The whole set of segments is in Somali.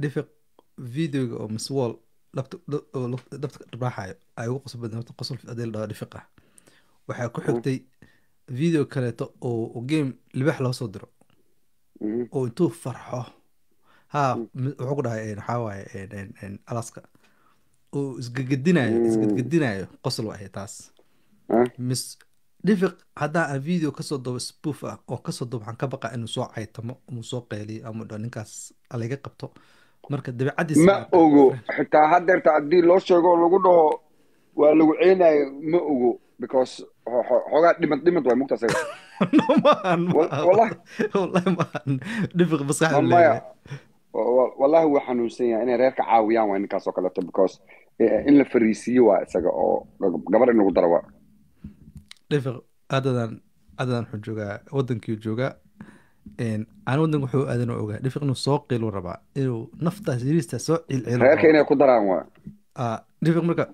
Dhifiq videoga oo Miss Wall dhabta oo dhabta ka dharbaaxayo ay ugu qosol badan horta, qosol hadii la dhaho dhifiq ah. Waxaa ku xigtay video kaleeto oo game libaax loo soo diro oo intuu farxo ha wuxuu ku dhahay waxaa waaye Alaska oo isgedgedinayo isgedgedinayo, qosol waa ahayd taas. Miss Dhifiq haddaa aan video kasoo duubo spoof ah oo kasoo duubo, waxaan ka baqaa inuu soo caytamo ama soo qeyliyo ama dhaho ninkaas alaga qabto. Marka dabeecadiisa ma ogo xitaa haddeerta haddii loo sheego oo lagu dhaho waa lagu ceenayo, ma ogo, because xoogaa dhimad dhimad waay mugta asaga. No, maahan. Wallahi. Wallahi maahan, Dhifiq maskaxda ma maya leeyahay. Wallahi wuu xanuunsan yahay, inay reerka caawiyaan waa ninkaas oo kaleeto, because in la fariisiiyo waa isaga oo gabar in lagu daro waa. Dhifiq adadan wuxuu joogaa wadankii joogaa aan wadanka wuxuu aadan u ogaa. Dhifiq inuu soo qiilu rabaa, inuu naftaas yariista soo cilcilo reerka rabaa. Inay ku daraan waa. Ah, Dhifiq marka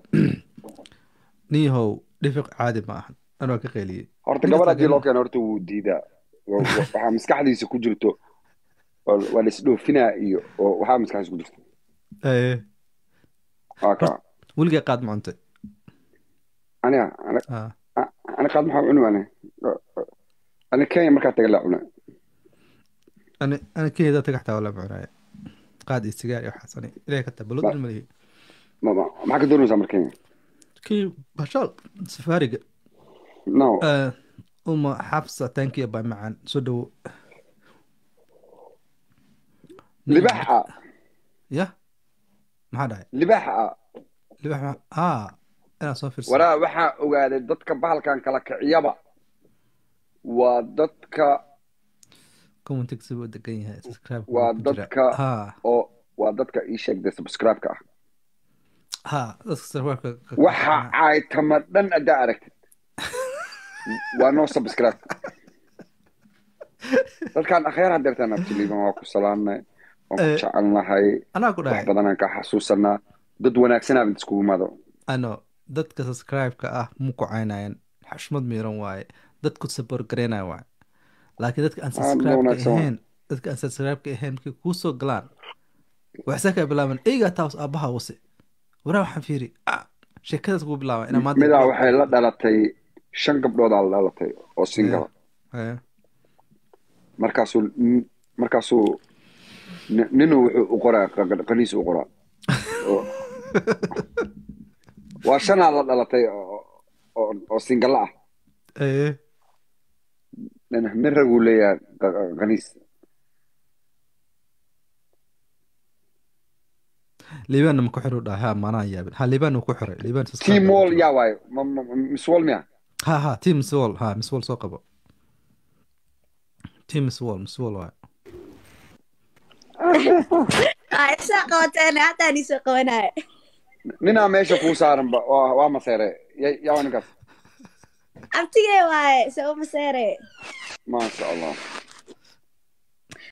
niyahow, Dhifiq caadi ma ahan, anaa ka qeyliyey. Horta ninkaas gabar haddii loo laakiin keeno horta wuu diidaa. Waxaa maskaxdiisa ku jirto waa la isdhoofinaa iyo oo waxaa maskaxdiisa ku jirto waa horta ka. Weligaa qaad ma cuntay? Aniga ana ah ana qaad maxaa cuni? Ani Kenya markaa taga la cuna. Ana Kenya daa taga xataa wala ma cunaayo qaad iyo sigaar iyo waxaas. Ani ilahay ka taa balod dhan ma lihi. Maxaa ka doonaysaa mar Kenya? Kenya bashaal safaariga. No. Uma Xabsa, thank you baa macaan, soo dhawo niyow. Libaax ah. Ya, maxaa dhahay? Libaax ah. Libax ma ah inaan soo fiirsado. Waraa waxaa ogaaday dadka bahalkan kala kiciyaba waa dadka Commentig siduu u degan yahay, subscribe waa wuu ku jiraa. Dadka ha oo waa dadka ii sheegday subscribe-ka ah. Ha, dadka subscribe ka waxa caaytama dhan haddaa aragtid waa no subscribe. Dadkaan akhyaar hadeertaan abtiliiban waa ku salaamnay, waan ku jecelnahay. Anaa ku wax dhahay badanaan ka xasuusanaa, dad wanaagsanaa iskugu imaado. Ano dadka subscribe-ka ah mu ku caynayaan, xushmad miiran waaye, dadku support gareynaya waaye, laakiin dadka aan dad subscribe-ka wanaagsan waa ahayn, dadka aan subscribe-ka ahayn markay kuu soo galaan waxay saa kaa bilaaban eygaa taas aabbaha wase waraa waxaan fiiri sheekadaas kugu bilaaba inaa maanta midaa block waxay la dhalatay shan gabdhoodaa la dhalatay oo single. Markaasuu ninuu wuxuu u qoraa qaniis u qoraa waa shanaa la dhalatay oo single ah. Nin raguu leeyahay qaniis. Liibaanna ma ku xiru dhaha ha maanaa yaabin ha, Liibaan uu ku xiray, Liibaan subscribe Team baa ku Wall jira. Yaa waayo Miss Wall miya? Ha, team Miss Wall, ha, Miss Wall soo qabo, team Miss Wall, Miss Wall waaye. Waa isoo qabateen, haddaan isoo qabanayo. Ninaa meesha kuu saaran ba waa maseere. Yaa waa ninkaas? Abtigee waaye, se u maseere. Maasha Allah.